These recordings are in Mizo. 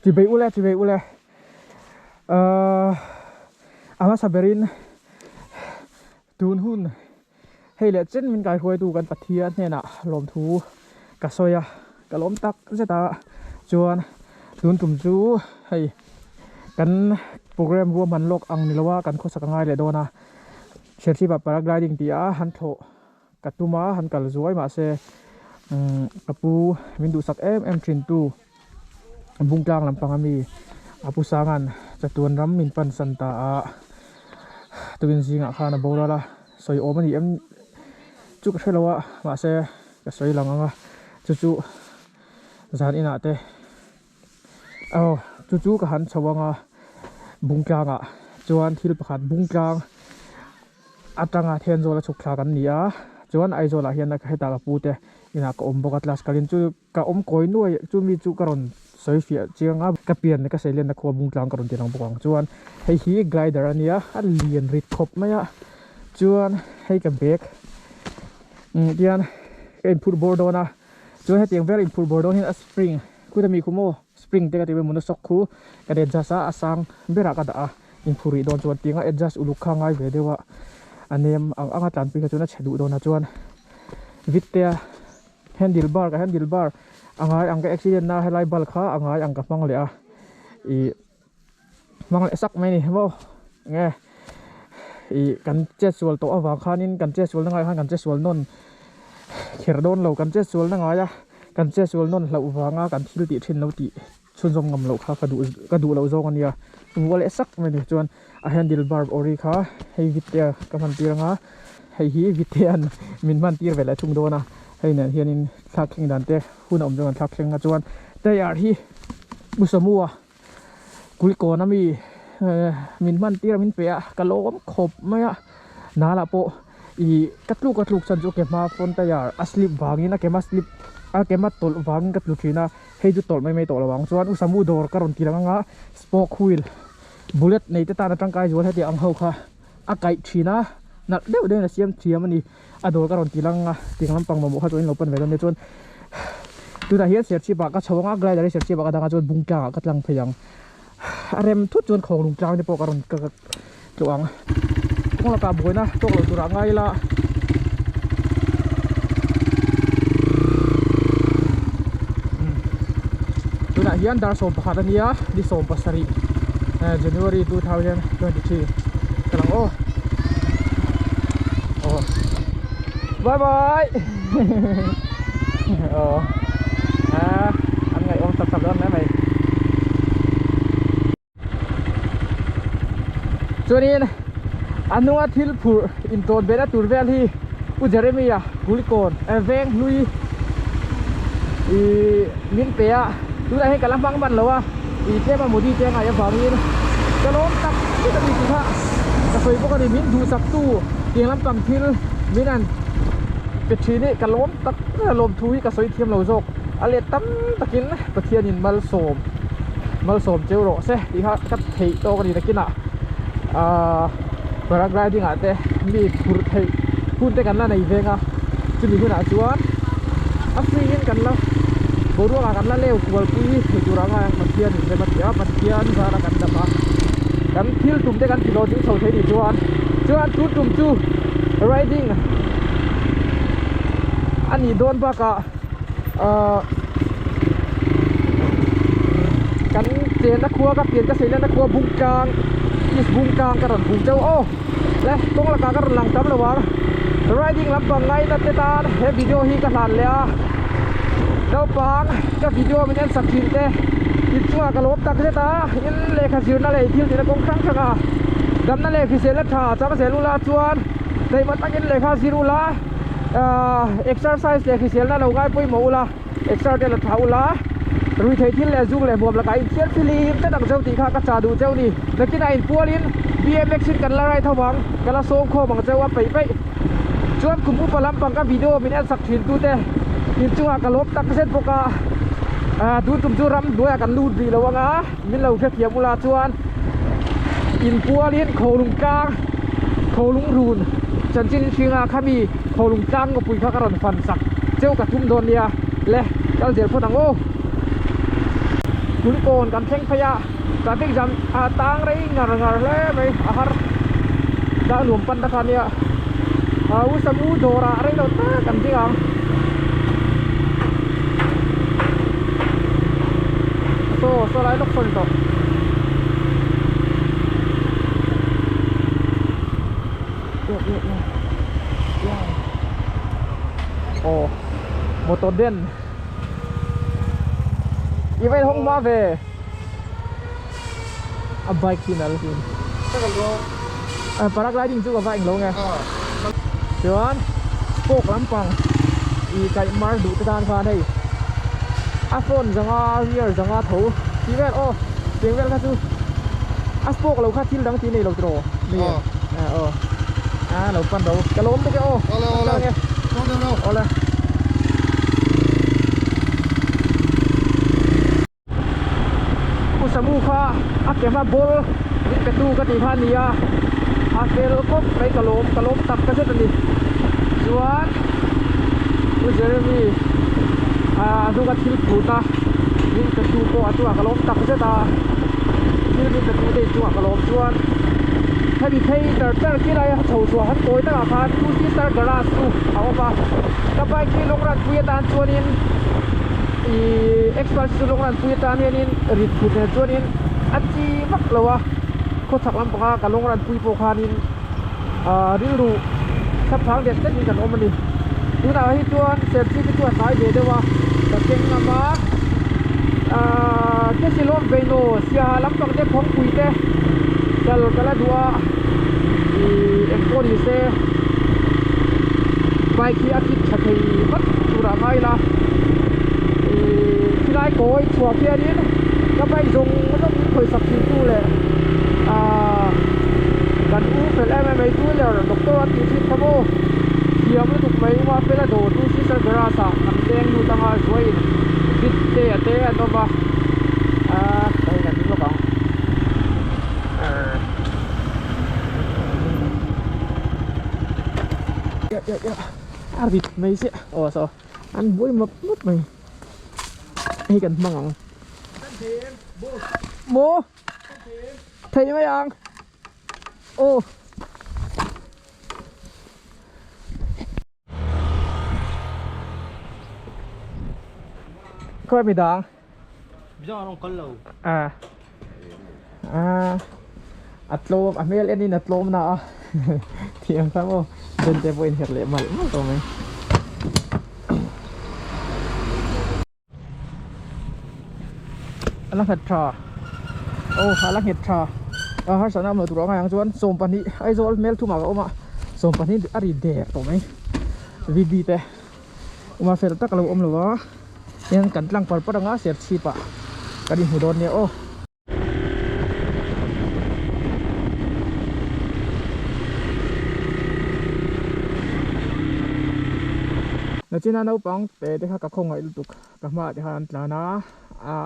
Chibei ule chibei ule ahh a hmasa berin tun hun hei leh chen min kaihruaitu kan Pathian hnenah lawmthu ka sawi a ka lawm tak zet a chuan tun tum chu hei kan program ruahman lawk ang ni lo a kan khawsak a ngai leh dawn a Serchhip ah paragliding tih a han thlawh. Ka tum a, han kal zuai mahse umm ka pu min duhsak em em thin tu Bungtlang lampang ami a pu Sanga'n chatuan ram min pan san ta a, tukin zingah khan a boral a, sawi awm a ni em chu ka hre lo a mahse ka sawi lang ang a, chu chu zan inah te aw chu chu ka han chho ang a Bungtlangah chuan thil pakhat Bungtlang. Atanga Thenzawl a chhuk thlak an ni a, chuan Aizawl ah hian hetah ka pu te inah ka awm bawk a, class kalin chu ka awm kawi nuai chu mi chu ka rawn sawi fiah chiang a, ka pian ka seilenna khua Bungtlang ka rawn ti lang bawk ang chuan hei hi glider a nia a lian rit khawp mai a, chuan hei ka bag tian ka inphurh bawr dawn a, chuan hetiang vel inphurh bawr dawn hian a spring kut ami khu maw spring te ka tih mai mawni sock khu ka adjust a, a sang berah ka dah a. Inphur rih dawn chuan tianga adjust uluk kha ngai ve deuh a, a nem ang anga tlanpui kha chuan a chhe duh dawn a chuan Vittea handle bar ka handle bar a ngai ang ka accident na helai bal kha a ngai ang ka hmang leh a ih hmang leh sak mai a ni maw enge ih kan chetsual tawh avang khanin kan chetsual na ngaiah khan kan chetsual nawn kher dawn lo kan chetsual na ngaia kan chetsual nawn hlauh vanga kan thil tih thin lo tih. Chhunzawm ngam loh kha ka duh ka duh loh zawng a nia. Vuah leh sak mai ni chuan a handle bar ori kha hei Vitea ka hman tir anga hei hi Vitea'n min hman tir ve leh thung dawn a hei nen hianin thlak thleng dan te hun a awm chuan kan thlak thleng a chuan tyre hi Usamua Kulikawn ami min hman tir a min pe a ka lawm khawp mai a nala pawh Ih ka tluk a tluk chan chu ke hma front tyre a slip vangin a ke hma slip a ke hma tawlh vangin ka tlu thin a hei chu tawlh mai mai tawh lo ang chuan u samu dawr ka rawn ti lang anga spoke wheel bullet nei te tan a tangkai zual hetiang ang ho kha a kaih thin a nalh deuh deuhin a siam thiam a ni a dawr ka rawn ti lang anga tiang lampang mamawh kha chuan in lo pan ve dawn nia chuan tunah hian serchhip ah ka chho anga glider hi serchhip ah ka dang a chuan bung tlang ah ka tlang phei ang a rem thut chuan khawnglung tlang te pawh ka rawn ka Tluh ang. Kawng lakah buaina tawk lo turah ngai ila. Tunah hian dar 11 a nia, ni 17 January 2023. Ka lang aw. Aw. Bye bye. Aw. Ah, an ngaihawm sap sap dawn mai mai. Chuanin a hnunga thil phurh intawn behna tur vel hi Pu Jeremy-a Kulikawn veng hlui ih min pe a tunah hian ka la hmang hman lo a ih tlem a Modi te a ngaih avangin ka lawm tak zet a ni tih kha ka sawi bawk a ni min duhsak tu tiang lampang thil min han pe thin hi ka lawm tak zet a lawmthu hi ka sawi thiam lo zawk a let tam takin Pathianin malsawm. Malsawm cheu rawh se tih kha ka theih tawk a ni nakinah ahh paragliding ah te mi phurh theih hun te kan la nei veng a chumi hunah chuan a free in kan la boruak ah kan la leu kual pui thei tur anga Pathian in rem a ti a Pathian zara kan dam a kan thil tum te kan ti hlawh ding chho thei nih chuan chuan tun tum chu riding a nih dawn bakah. Ahh kan chenna khua ka pian ka seilenna khua Bungtlang East Bungtlang ka rawn hmu chauh aw le kawng lakah ka rawn lang tam lo ang riding lampang ngaina te tan he video hi ka hlan leh a naupang ka video min en sak thin te in chungah ka lawm tak zet a in lehkha zirna leh thil tihna kawng hrang hrang a damna leh hriselna tha chang zel ula chuan daihma takin lehkha zir ula. Ahh exercise leh hriselna lo ngai pawimawh ula exer te la tha ula rui thei thil leh zung leh hmuam lakah in thial filim tlat ang cheu tih kha ka chah duh cheu ni nakinah inpualin BMX in kan la ride ho ang ka la sawm khawm ang cheu a peih peih chuan kum upa lampang ka video min en sak thin tute inchungah ka lawm tak zet bawk a ahh tun tum chu ram hnuaiah kan lut rih lo anga min lo hrethiam ula chuan inpualin kholung tlang kholung run chanchin hringa khami kholung tlang ngawpui kha ka rawn fan sak cheu ka thum dawn nia le kal zel phawt ang aw. Kulikawn kan thleng phei a traffic jam a tang rei ngar ngar hle mai a har tlang nuam pan ta kha nia ah u samu dawr ah rei lo tak kan ding ang saw saw lai lawk saw ni tawh. Aw motor den i va inhawng hma ve a bike hi nal hin paragliding chu ka va englo nge chuan spoke lampang i kaih mar duh te tan khan hei a front zanga rear zanga tho tih vel aw tiang vel kha chu a spoke lo kha thil dang tih nei lo tiraw ni aw a lo pan ro ka lawm bawk e aw awle awle U Samu kha a ke hma ball min pe tu ka tih kha a ni a a fel khawp mai ka lawm ka lawm tak zet a ni chuan U Jeremy ah a hnunga thil phut a min pe tu pawh a chungah ka lawm tak zet a thil min pe tu te inchungah ka lawm chuan hemi phei tar tar khi lai a chho chhuah han kawi takah khan two sister garage chu a awm a ka bike hi lawng ran pui atan chuanin Ihh experts chu lawng ran pui atan hianin rit thut nen chuanin a chi vak lo a khawchhak lampanga ka lawng ran pui pawh khanin ahh rilru thlaphang det detin kan awm a ni tunah hi chuan serchhip hi chu a hnai ve deuh a ka keng ngam a ahh kesilawm veinaw siaha lampang te phawngpui te kal ka la duh a ihh engpawh ni se bike hi a fit tha thei vat turah ngai ila ihh khilai kawi chhuah khianin ka bike zawng zawng in khawisak thin tu leh ahh kan u fel em em mai two wheeler doctor a tih thin kha maw thiam lutuk mai mahse la dawr chu sister garage ah kan leng lut anga zuain bit te a te an awm a ahh hei kan ding lawk ang a rit mai chiah aw saw an buai mawp mawp mai hei kan hmang ang maw thei mai ang aw. Khawi mi dang? À à a tlawm a hmel enin a tlawm na a thiam kha maw den te pawh inherh leh malh malh tawh mai. A la nghet tha aw a la nghet tha a harsatna a awm lo tur a ngai ang chuan 12 Aizawl hmel thumah ka awm a 12 a ri der tawh mai V_B te. Uma fel tak a lo awm lo a hian kan tlang par par anga serchhip ah kan inhmu dawn nia aw. Nachina naupang te te kha ka khawngaih lutuk ka hmaah te khan an tlan a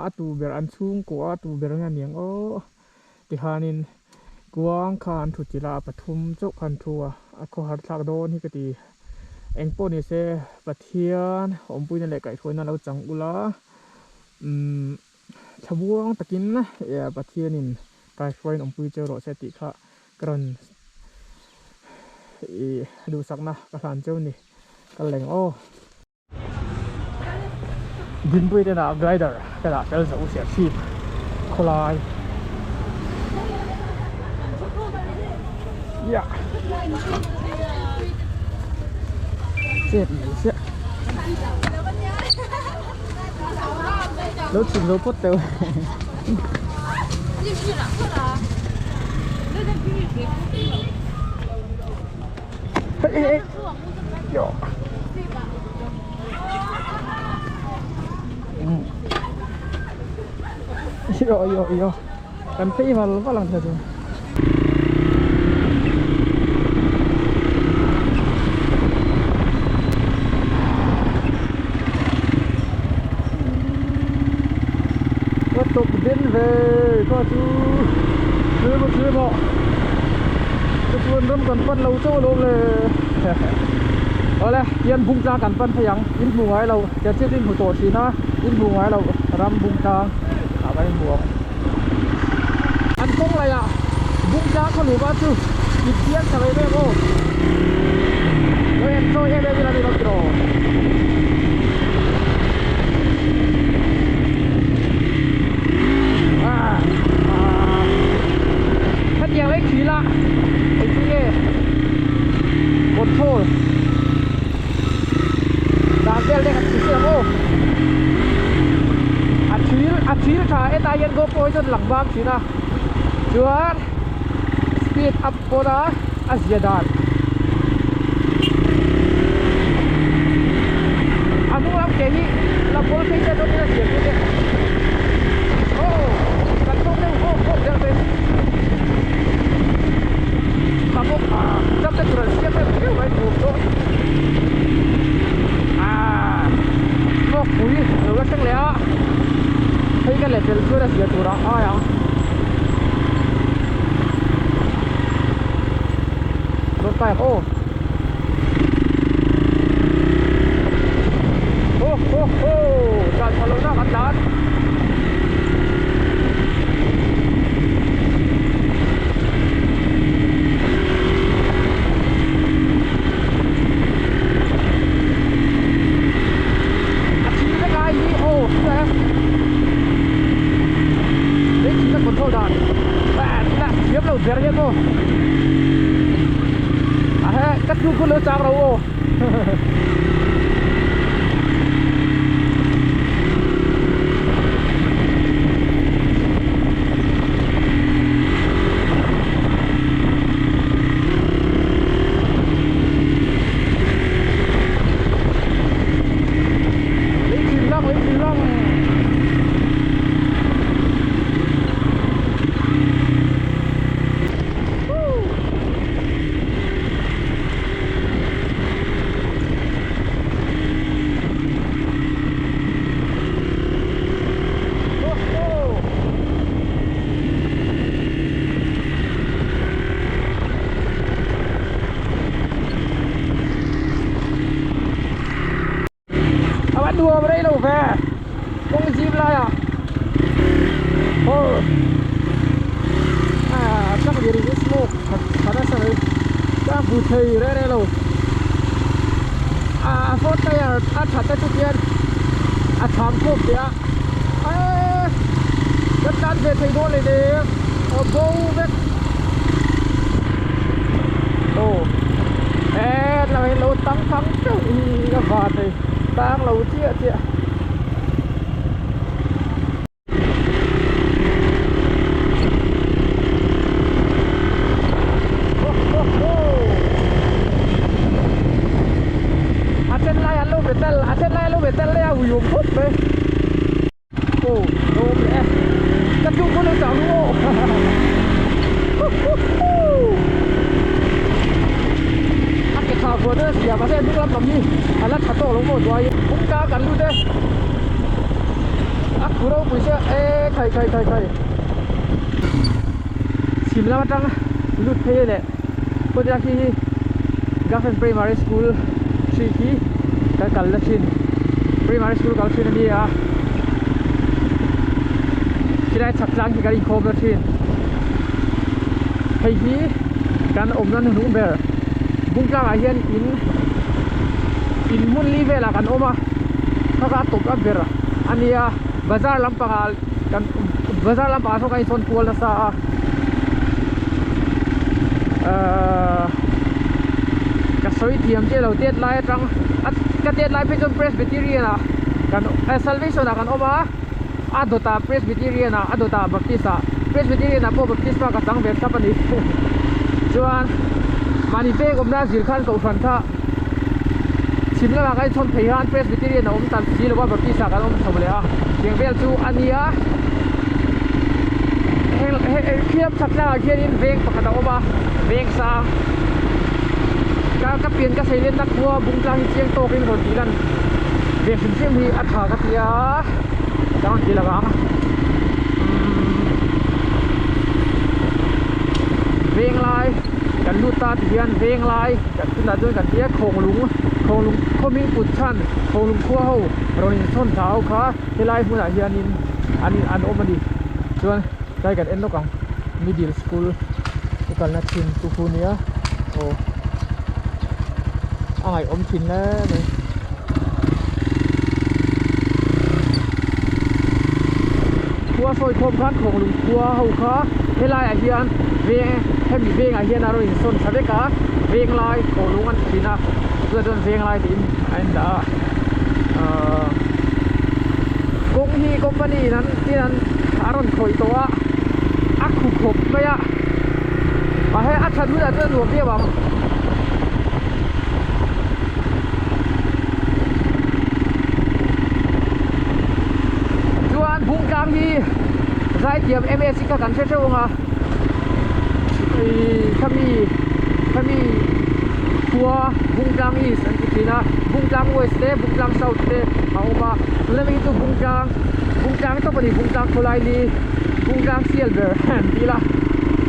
a tu ber an chhungkua a tu ber nge aniang aw tikhanin kuang kha an thut chilh a pathum chauh kha an thu a a khawhar thlak dawn hi ka ti. Engpawh ni se Pathian awmpuina leh kaihhruaina lo chang ula umm thlamuang takin Pathianin kaihhruaiin awmpui cheu rawh se tih kha ka rawn ih duhsakna ka hlan cheu ni ka leng aw. Dinpui te nah glider te lah fel zo siam chhip khawlai yeah chet mai chiah lo chhuk zo phawt teuh Hey, hey, hey. Yo yo yo kan phei val val ang thei chu. Có tục đến về có chú chú một chú mọ chú chuan ram kan pan lo chauh alawm le awle hian bung tlang kan pan phei ang in hmu ngai lo tiang chiat in hmu tawh thin a in hmu ngai lo ram bung tlang zanah kan inhmu ang. An kawng laih ah Bungtlang khaw luhva chu infiam tha ve em aw. Lo enjoy em em ila ni lo tiraw. Ah ah hetiang lei thil a engtin nge control dan vel te kan chhi chiang aw. A thil a thil tha hetah hian GoPro hi chuan lang bang thin a chuan speed up pawn a a zia dan a hnung lam ke hi la bawl phei te chuan in a zia phei te aw kan tawk deuh hawk hawk deuh mai ka bawk a jump te tur an siam em viau mai buk dawn ah smoke pui lo la thleng leh a hei ka let tel chuan a zia tur a ai ang dawn ta em aw ho ho ho tlan chho loh na kan tlan. A thil vek ai hi aw hria e lei thil a control dan ah tuna thiam lo ber hian maw a he ka tluk hun lo chang ro aw. Lấy chìm lăng, lấy chìm lăng. A va nuam rei lo ve kawng zim laiah aw ah truck lir in smoke khat khat nasa mai ka hmu thei reng reng lo ah a four tyre a that te chu khian a cham khawp teh a eee ka tan ve thei dawn leh nen a bo vek aw eee tlangin lo tang thang teuh hi ka van nei tang lo chiah chiah. A then lai an lo ve tel a then lai an lo ve tel a ui awm khawp mai aw lawm leh e ka tluk pawh lo chah lu aw a ke tha vuah deuh a sia mahse a hnung lampang hi a la tha tawk lo maw duai bung tlang kan lut e. A khu ropui sia e khai khai khai khai chhim lam atang lut phei leh kawt khi hi Government Primary School hri khi kan kal na thin Primary School kal thin a ni a khilai chhak tlang khi kan inkhawm na thin hei hi kan awmna hnuhnung ber bung tlangah hian in in hmun li velah kan awm a. Khaka a tawp a ber a nia bazar lampangah kan bazar lampangah sawn kan insawn kual nasa a ahh ka sawi thiam chiah lo tet lai atang a ka tet lai phei chuan presbyterian ah kan salvation ah kan awm a a dawtah presbyterian ah a dawtah baptist ah presbyterian ah pawh baptist pa ka chang ve thlap a ni chuan mahni bag awmna zir khan kohhran kha. Chhim lamah kan inchhawn phei khan Presbyterian a awm tan si lova Baptist ah kan awm chho leh a, tiang vel chu a nia. Heng khiam chhak tlangah khianin veng pakhat a awm a, veng sang ka ka pian ka sei lenna khua bung tlang hi chiang tawkin rawn tih lan ve hrim hrim hi a tha ka ti a, ka rawn ti lo ang. Veng lai kan lut ta ti hian veng lai. Kan tunah chuan kan tia Khawnglung Khawnglung khaw hming put chhan Khawnglung khua ho rawn insawn thla ho kha helai hmunah hianin an an awm a ni chuan tlai kan en lawk ang middle school ka kalna thin chu khu nia aw a ngaihawm thin hle mai. Khua sawi khawm khan Khawnglung khua ho kha helaiah hian veng hemi vengah hian a rawn insawn thla vek a venglai Khawnglung an ti thin a chutah chuan venglai tiin a indah a ahh kawng hi company in an tin an a rawn khawih tawh a a khu khawp mai a mahse a that hunah chuan a nuam viau ang. Chuan Bungtlang hi zaithiam M_S kha kan hre theuh ang a ih khami khami khua Bungtlang East an ti thin a Bungtlang West te Bungtlang South te a awm a tuna mi hi chu Bungtlang Bungtlang tawp a ni Bungtlang khawlai li Bungtlang sial ber an ti ila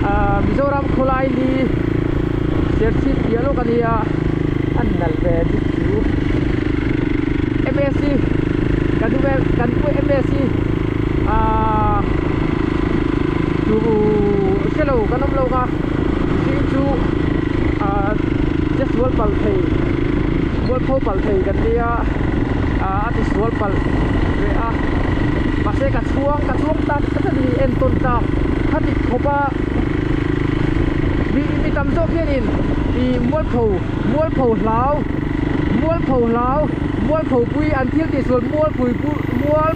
ah Mizoram khawlai li Serchhip piah lawk a nia a nalh ve bik chu M_S_C kan u kan pu M_S_C ahh chu hre lo kan awm lo kha mihring chu ahh che sual palh thei mualpho palh thei kan nia ahh a ti sual palh ve a mahse ka chhuang ka chhuang tak tak a ni entawn tlak khati khawp a. Mi mi tam zawk hianin ih mualpho mualpho hlau mualpho hlau mualpho pui an thil tih sual mualphui pu mual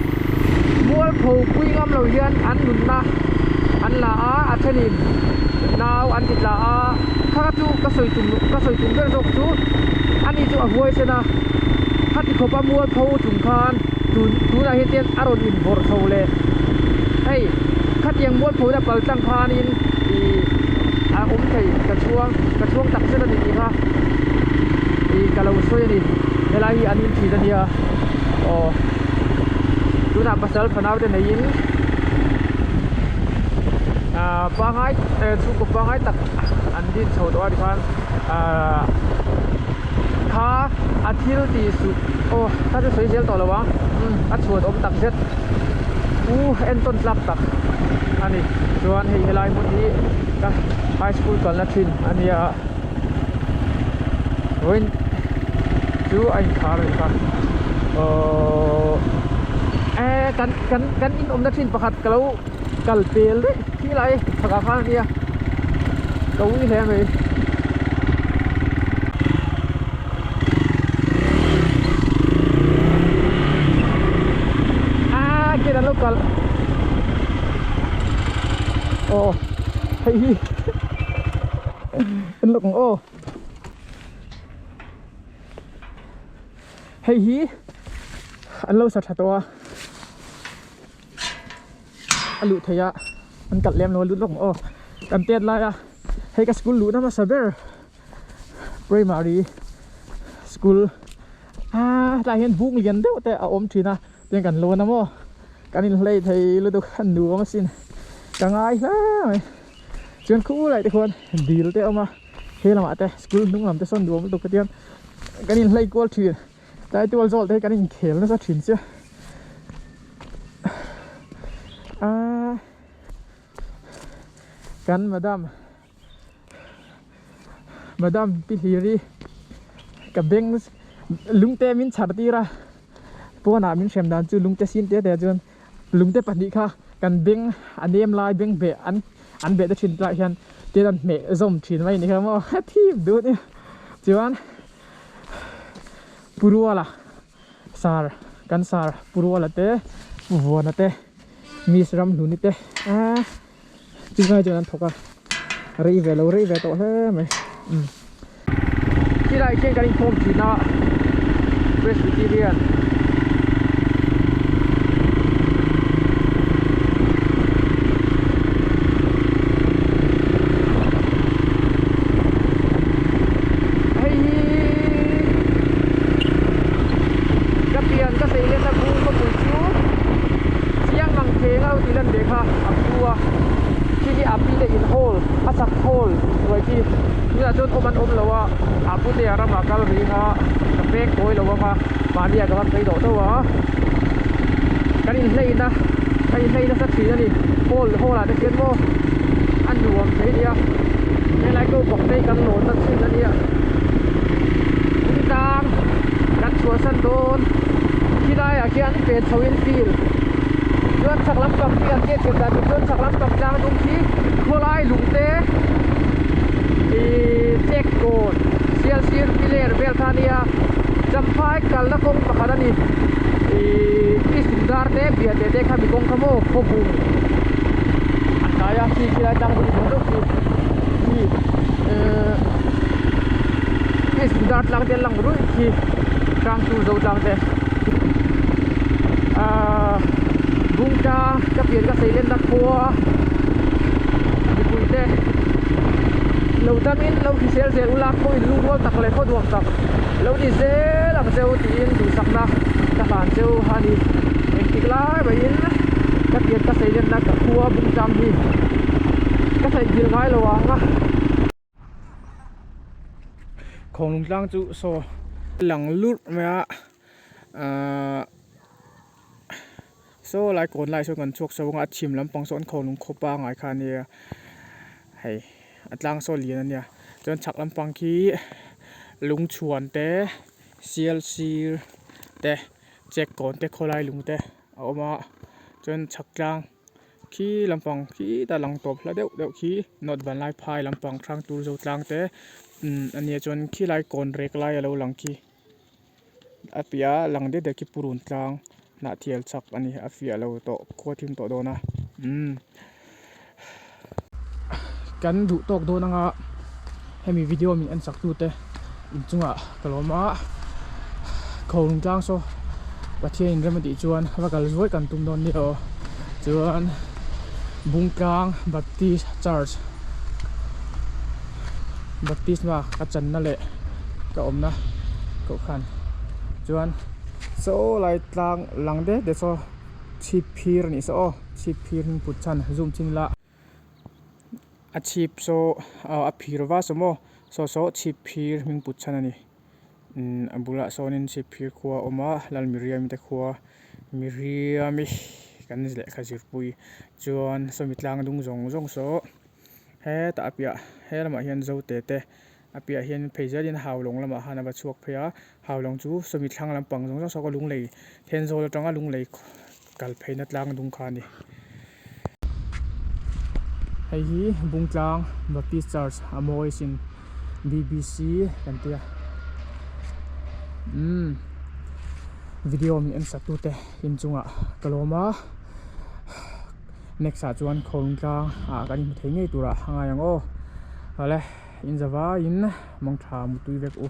mualpho pui ngam lo hian an nunna an la a a thenin nau an ti tla a kha kha chu ka sawi tum ka sawi tum ber zawk chu ani chu a huaisen a khati khawpa mualpho chung khan tun tunah hian chuan a rawn invawrh chho leh hei. Khatiang mualphona pal tlang khanin ih a awm thei ka chhuang ka chhuang tak zet a ni tih kha ih ka lo sawi a ni helai hi an in thin a nia aw tunah pasal fanau te neiin ah pangai chhungkaw pangai tak an din chho tawh a tikhan ah kha a thil tih suh aw kha chu sawi zel tawh lo ang a chhuat awm tak zet. U entawn tlak tak a ni chuan hei helai hmun hi ka high school kalna thin a nia vawiin chu a inkhar a nih kha aww e kan kan kan in awmna thin pakhat ka lo kal pel daih khi lai chhakah khan a nia ka ui hle mai. A gate an lo kalh aw hei hi en lawk ang aw hei hi an lo sa tha tawh a a luh theih a an kalh lem lo a lut lawk ang aw kan tet lai a hei ka school luhna hmasa ber. Primary school ah tlai hian buk lian deuh te a awm thin a tiang kan lawn a maw kan inhlei thei lutuk a nuam asin ka ngai hle mai chuan khulai te khuan dil te a awm a he lamah te school hnung lam te sawn nuam lutuk te tiang kan inhlei kual thin tlai tual zawk te hi kan inkhel nasa thin sia ah kan madam. Madam pi hliri ka beng lungte min chhar tir a pawnah min hrem dan chu lungte sin te te chuan lungte pahnih kha kan beng a nem lai beng beh an an beh te thin lai hian tin an hmeh zawm thin mai ni kha maw a thip duh a nia chuan Puruala sar kan sar Puruala te Vuana te Miss Ramhluni te ah. Chulai chuan an thawk a rei ve lo rei ve tawh hle mai umm chilai khian kan inkhawm thin a Presbyterian hei hi ka pian ka sei lenna bung khawpui chu chiang mang theng a lo tih lan ve kha. A pu a khi khi a pi te in hall a sak hall hnuai khi tunah chuan awm an awm lo a a pu te a ramah kal ring a ka pek kawi lo ang a mahni ah ka va phei tawh tho a kan inhleina. a inlei nasa thin a ni hall hall ah te khian maw a nuam thei a nia helai ko bawk te hi kan lawn na thin a nia tlang kan chhuahsan dawn khilai ah khian pen chho in field chuan chhak lampang khi an hriat thiam dan tur chuan chhak lampang tlang dum khi khawlai lung te ihh check kawn sial sir piler vel kha a nia champhai kalna kawng pakhat a ni ihh kisindar te biate te kha mi kawng kha maw khawbung a hnai a khi khilai tlang dum zawng zawng khi khi ehh kisindar tlang te lang ruih khi hrangtu zo tlang te ahh bungta ka pian ka sei lenna khua mipui te lo damin lo hrisel zel ula khaw in lungrual tak leh khaw duam tak lo ni zel ang cheu tiin duhsakna ka hlan cheu a ni engtik lai maiin ka pian ka sei lenna ka khua bungtlang hi ka theihngilh ngai lo ang a. Khawnglung tlang chu saw lang lurh mai a ahh saw lai kawn lai sawn kan chhuak chho anga a chhim lampang sawn khawnglung khaw pangai kha a nia hei a tlang saw lian a nia chuan chhak lampang khi lungchhuan te sial sir te check kawn te khawlai lung te a awm a chuan chhak tlang. Khi lampang khi ta lang tawp hla deuh deuh khi nawt van lai phai lampang hrang tur zo tlang te umm a nia chuan khi lai kawn rek lai a lo lang khi a piah a lang deuh deuh khi purun tlang hnah thial chak a ni a fiah lo tawh khua thim tawh dawn a umm kan duh tawk dawn anga hemi video min en sak tute inchungah ka lawm a khawnglung tlang saw Pathian in rem a tih chuan va kal zuai kan tum dawn nia aw chuan Bungtlang Baptist Church Baptisma ka channa leh ka awmna kohhran chuan saw lai tlang lang det det saw chhip phir a nih saw aw chhip phir hming put chhan zoom chin ila. A chhip saw ah a phir va saw maw saw saw chhip phir hming put chhan a ni umm a bulah sawnin chhip phir khua a awm a Lalmiriami te khua Miriami kan lehkha zirpui chuan sawmi tlang dung zawng zawng saw hetah a piah he lamah hian zote te a piah hian phei zelin haulawng lamah khan a va chhuak phei a haulawng chu sawmi thlang lampang zawng zawng saw ka lunglei thenzawl atanga lunglei kal pheina tlang dung kha a ni. Hei hi Bungtlang Baptist Church a mawi sin B_B_C kan tia umm video min en sak tute inchungah ka lawm a next ah chuan Khawnglung tlang ah kan inhmu thei ngei turah a ngai ang aw awle in zavaiin mangtha mutui vek u.